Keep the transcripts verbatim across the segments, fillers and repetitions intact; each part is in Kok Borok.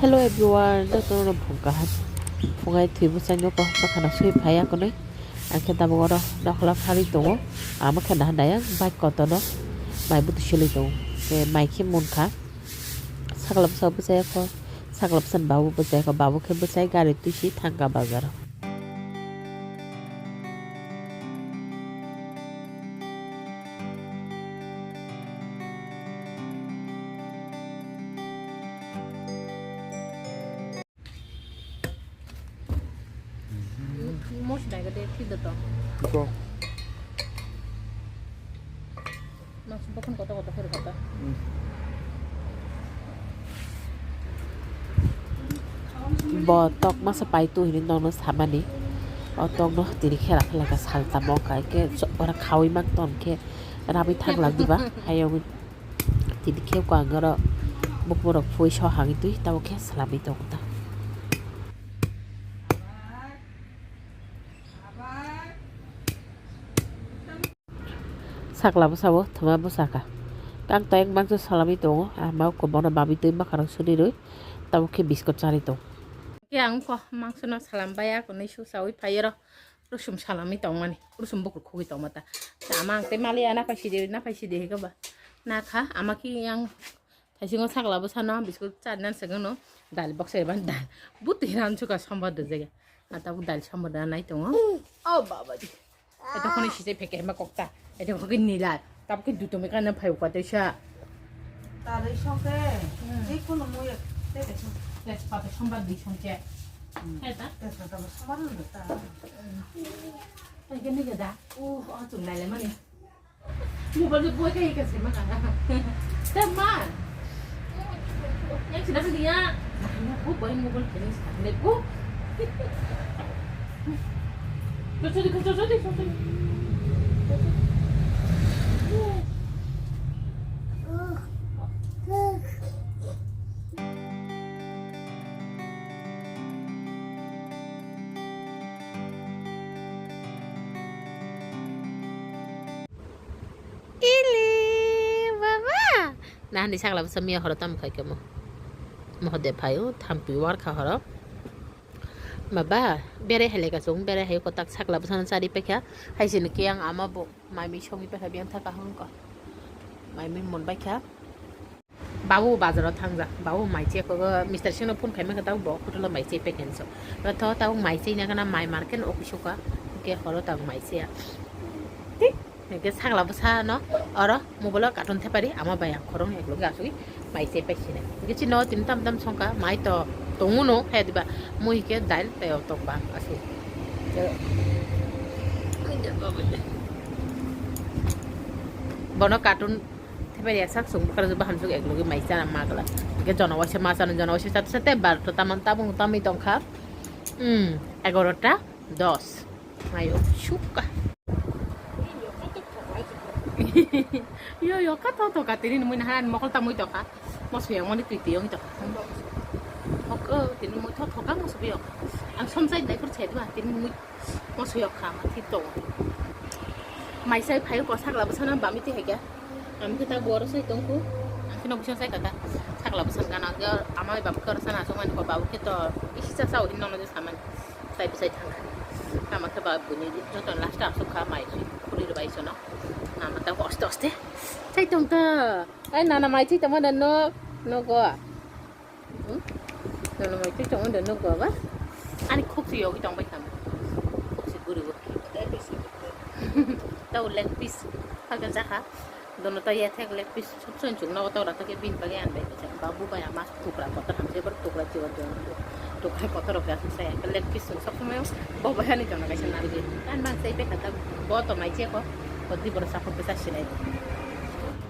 Hello everyone, jotono phung kaham. Phungai thwi bwsai no ko bakhana sui phaiya konwi. Ang khe tabuk oro nokhla pharwi tongo. Amo khe naha nai ang bike kotorno mai bwtwi silwi tongo. Khe mai khe munkha. Sakla bwsa bwsai kho. Sakla bwsani babu bwsai kho. Babu khe bwsai gari twisi thangkha bazaro. Mos dai gade thik da to. Iko. Mas bokon koto koto khori kata. Bo tok masa pai tu hini nokno samani. O tokno tini khera khela ka sal tamo kai ke ora khawi mak ton khe rabi thang lak diba. Hayong Tini khe ko ang oro bukmurok phui so hangwi twi tabuk khe swlamwi tongo ta. Sakla bwsabo thwma bwsaka. Kang to ek mangso swlamwi tongo. Ama ko bono babi twi makarang suri rwi tabuk khe biskot charwi tongo. Khe ang ko mangso no swlam baya konwi su sawi phai oro. Rusum salamwi tongmani, rusum bukur khugwi tongma ta. Ama ang tei maliya naphai sidi, naphai sidi hwnkhe ba. Nakha, ama khe yang thaisingo sakla bwsano biskut charina swkangno dal box eban dal. Butwi ran suka sombar dwjagya. A tabuk dal sombar da nai tongo. Oh, baba di. Eto khoni sisai pheke hema kokta. Eto khogwi nila. Tabuk khe duto mekana phai uka teisa. Talai songke. Hmm. Ni kuno muya. Tete song. Tete pata sombar di songke. Hmm. Heta? Tete pata sombar nunda ta. Thank you, Nigel da. Uh, oh, chung lai lai mani. Mobile de boy kai ka sema ka. Tema. Yang sida dia. Nah, aku boy mobile kini sida. Aku. Kau jadi, kau jadi, kau jadi. Ili, baba. Nahani sakla bwsa miya horo tamo khai kemo. Mohode phaio, thampi warkha horo. Baba, bere hele ka chung, bere hai kotak sakla bwsano chari pekha. Hai sini ke yang ama bo, mami songi pekha biang thaka hongko. Mami mon baikha. Babu bazaro thangjak, babu mai che ko mister singno phone khaima khe tabuk bo hotel o mai che pekhen so. Tho tabuk mai che na kana mai market o kisuka. Ke horo tabuk mai che ya. Thik, ke sakla bwsa no oro mobile o cartoon thepari ama bai ang khorong ek loge asugwi mai che pekhine. Ke chino tin tam tam songka mai to tonguno khe diba mui ke dail tei o tok ba asu. Bono cartoon Thepari ya sak sung bwkha rwjak bahan suk ek logi mai chana ma glak. Hingke jona waisa ma chana jona waisa chat sate barota taman tabung tamwi tongkha. Hmm, egarota dos. Mayo sukha. Yo yo ka to to ka tini mui nahan mokol tamwi tongkha. Mos yang mani twi twi yong tongkha. Hok tini mui tho thoka mos bi yong. Ang somsai dai phur chai dwa tini mui Mosoi yok kha, ma thik tongo. Mai sai phaio ko sakla bwsano bami twi hai khe. Ami khe ta boro sai tongkhu. Ang kheno bwsano sai kaka. Sakla bwsano gana ge ama bai baba khe oro sana aswk mani ko babu khe to bisi cha sao hin nono je samani. Sai bwsai thangkha. Tama khe ba buini joto last aswk kha mai khuri rwbai sono. Nama ta oste oste. Sai tong ta. Ai nana mai thwi tongma da no. No go. Hmm? Nono mai twi tongo de nukgo ba? Ani khuk si yogi tong bai tamo. Khuk si guri bo. Tau leg piece. Haga jakha. Dono ta ya thek leg piece. Sob soin chuk nogo tau rata ke bin bagi an bai. Babu bai ama tukra kotor hamse bar tukra chiwa don. Tukra kotor rok ya sa ya. Leg piece sob somoy bo bai ani jono kaisa narigi. An man sai pe kata bo to mai che ko. Ko di boro sa ko pesa sinai.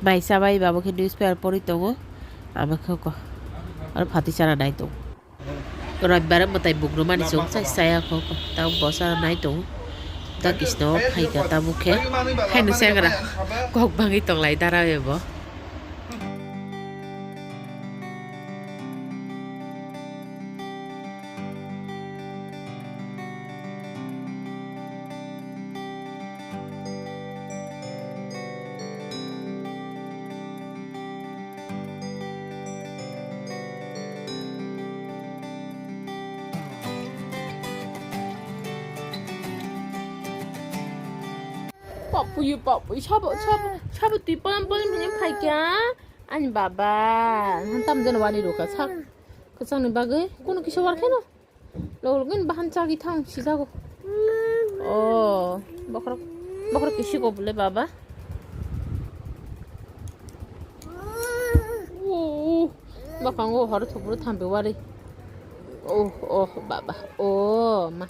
Bai sa bai babu ke newspaper pori tongo. Ama khe ko. Aro phati chana nai tong. Roibare mwtai bugrumani chwng chai chaya kho ko. Tamo bo chana nai tong. Da kisno phaika tamo khe. Haino sengra. Kok bangwi tonglai dara ebo. Papuyu, papuyu, sabo, sabo, sabo twi polam polam hini phaikya. Ani baba, han tam jani wani rukha sak. Kwchangni bagwi, kono kisa war kheno. Login bahan chagi thang sijago. Oh, bokrok, bokrok kisi ko bole baba. Oh, bakango hor thuburu thambe wari. Oh, oh, baba. Oh, ma.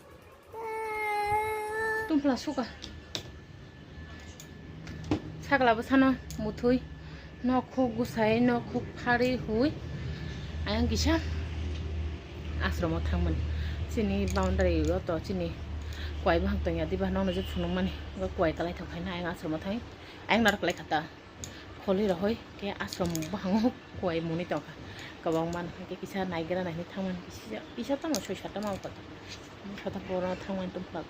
Tumpla suka. Sakla bwsano muthwi, nokhuk gwsai, nokhuk pharwi hwi. Ayang kisa ashromo thangmani. Chini boundary o to chini kwai bwkhak tongya diba nokno je phunukmani. Kwai kalai thok khaina ayang ashromo thangwi. Ayang narwk lai kha ta. Kholi rohoi ke ashram bwhango kuai muni tongkha. Kwbangma hwnkhe kisa naigra naini thangmani kisa, kisa tamo soi sata ma wngkha. Sata pura thangmani tongkha.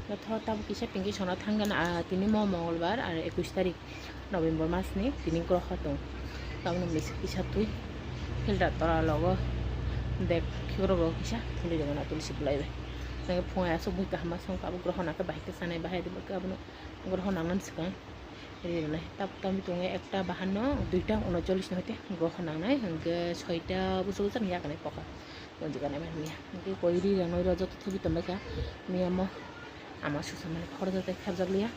Tho tabuk kisa pinki sona thangkha na, ah, tini mo mongolbar ar ekush tarik November masni tini groho tong. Tamoni misa kisa twi filter tora logo dek khikrok kisa thuli rwmana tulsi bulai bai. Nang phungai aswk bui kaham ma song tabuk groho nangkhe bahai khe sanai bahai rwmani abono groho nangmani swkang. Ri rwnai. Tabuk tamni tongo ekta bahanno duita unocholish no hoite groho nangnai, hwnkhe soita busu busu ni yakanai poka. Tonjak nai manya. Hwnkhe koi ri rwnai rw joto thebi tongbaikha. Miyamo ama susamani khorokjak tei khebjak liya.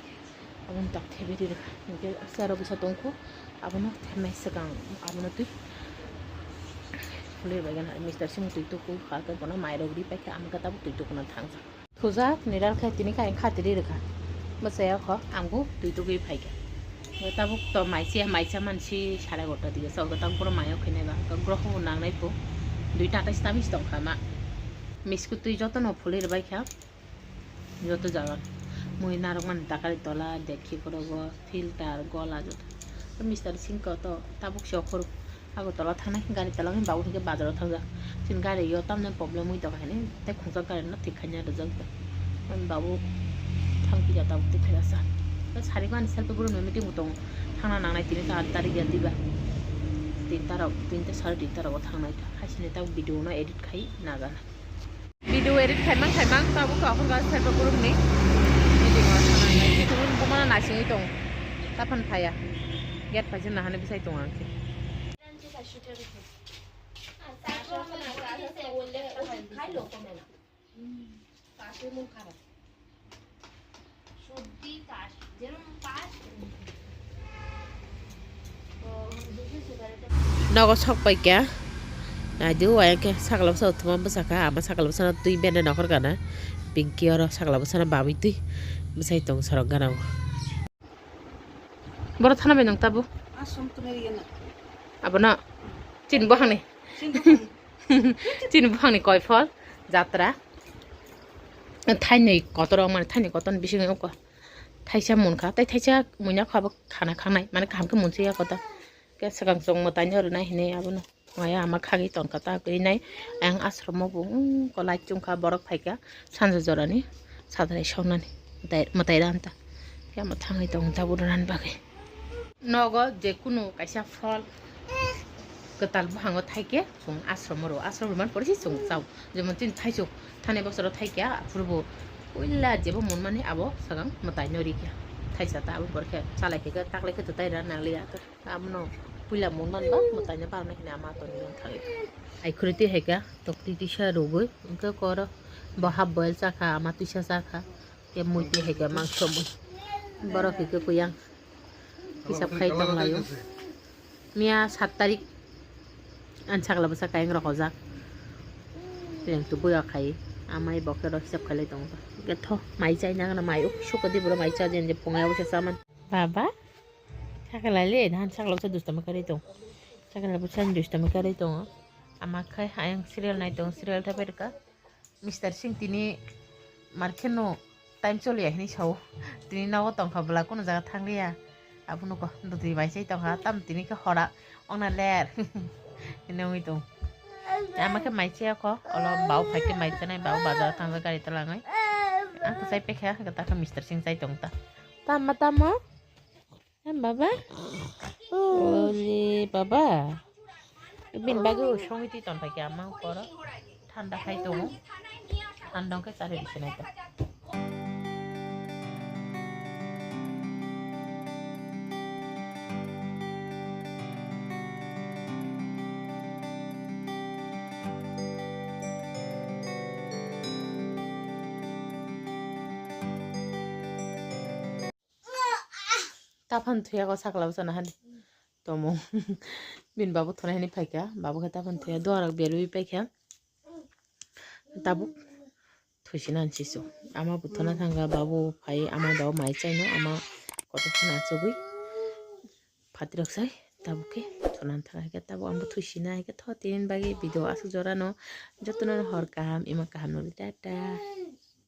Abono tak thebi ri rwkha. Hwnkhe sero kisa tongkhu. Abono thernai swkang abono twi. Phulwi bai gana Mister Simo twi tuku kha khe bono mairok ri paikha. Amokhe tabuk twi tukuna thangjak. Thujak, niral khe tini khe khati ri rwkha. Bwsaya kho, ang bo twi tugwi phaikha. Tabuk to maisa, maisa mansi sare gorta dige, chol tabuk boro maya khainai ba, groho bo nangnai pho. Dui ta kaisa tamis tong kha ma. Miskut twi joto no phulwi rwbai kha. Joto jaga. Mui narwk mani takari tola, dekhi korogo, filter, gola joto. Mister Singko to tabuk se okhor. Agartala thangnai khe gari tola khe babu hinkhe bazaro thangjak. Chini gari yo tamni problem oi tongkha hinwi tei khungjak gari no thik khaina rijak. Ani babu thang pija tabuk thik khaijak sa. Tei sari mani self group ni meeting bo tongo. Thangna nangnai tini ta tarik ya diba. Tinta rok, tinta sari tinta rogo thangnai. Haisini ta video no edit khai nagana. Video edit khaimang khaimang tabuk khe aphuru gari side o borok ni meeting o thangnai. Tubun bumano naisingwi tong. Taphano phaiya. Gate phaisa nahani bwsai tong ang khe. Nogo sok pai kha. Naidu, waya khe sakla bwsa uthuma bwsa kha, ama sakla bwsano twi bene nokhor gana. Pinki oro sakla bwsano babwi twi bwsai tong sorok gana o. Boro thana bai nang tabu. Asom tunai yana. Abono chin bohangni. Chin bohang. Chini buphangni koiphol jatra. Thainwi kotor wng mani, thainwi kotorni bisingo wngkha thaisa munkha, tei thaisa muina kha bo khana khangnai, mane kaham khe munsiya kota. Khe swkang chwng mwtaino rwnai hinwi abono maya ama khagwi tongkha ta kwrwinai. Ayang ashromo bo wngkha light chungkha, borok phaikha sanja jorani sadrai songnani mwtai, mwtai ranta. Khe ama thangwi tongo tabuk rwnani bagwi. Nogo je kunu kaisa phol kwtal buphango thaikhe chwng ashromo rwo, ashromo rwmani pore se chwng chao. Jemon chini thaichuk thani bosoro thaikhe aphuru bo puila jebo monmani abo swkang mwtaino rikha. Thaisa ta aboni pore khe chalai khe taklai khe twtai rwna nangliya. Abono puila monmani ba mwtaino barna hini ama tongwi thangwi. Aikhwrwi twi haikha toktwi twisa rwgwi hwnkhe koro bo half boil chakha ama twisa chakha. Khe mui twi hai khe mangso mui. Borok hai khe kuyang hisab khai tong laio. Miya sat tarik ani sakla bwsa kayang rok hojak. Yang tu buya khai. Amai bo khe rok hisab khai lai tongo. Khe tho mai chai nang na mai uk suka di bro mai cha jen je phungai bwsa chaman. Baba. Sakla le han sakla bwsa dustami kari tong. Sakla bwsa dustami kari tong. Ama khai hayang serial nai tong serial thapai rwkha. Mister Singh tini markheno time choliya hinwi sao. Tini nogo tongkha bwla, kunu jaga thangliya. Abono ko dotwi bai chai tongkha, tam tini khe hora ongna ler hinwi wngwi tong. Ama khe mai chaya kho, olo bau phai khe mai chanai, bau bazar thangjak gari twlangwi. Ang khe chai pekha, hwnkhe takhe Mister Singh chai tong ta. Tama, tamo? Em, baba? Ole, baba. Bini bagwi o songwi twi tongthai khe ama koro. Thanda khai tongo. Thanda wngkhe chari rwsinai ta. taphano thuya ko sakla bwsano hani. Tomung. Bini babu thonai hwnwi phaikha, babu khe taphano thuya, duarok berwi paikha. Tabuk thuisina hinsisu. Ama bo thona thangkha, babu phai, ama dao mai chaino, ama kotor kheno achugwi phatirok sai, tabuk khe thona thangkha, haikhe tabuk ambo thuisina, haikhe tho tini bagwi video aswk jorano jotono hor kaham, ima kaham noli, tata.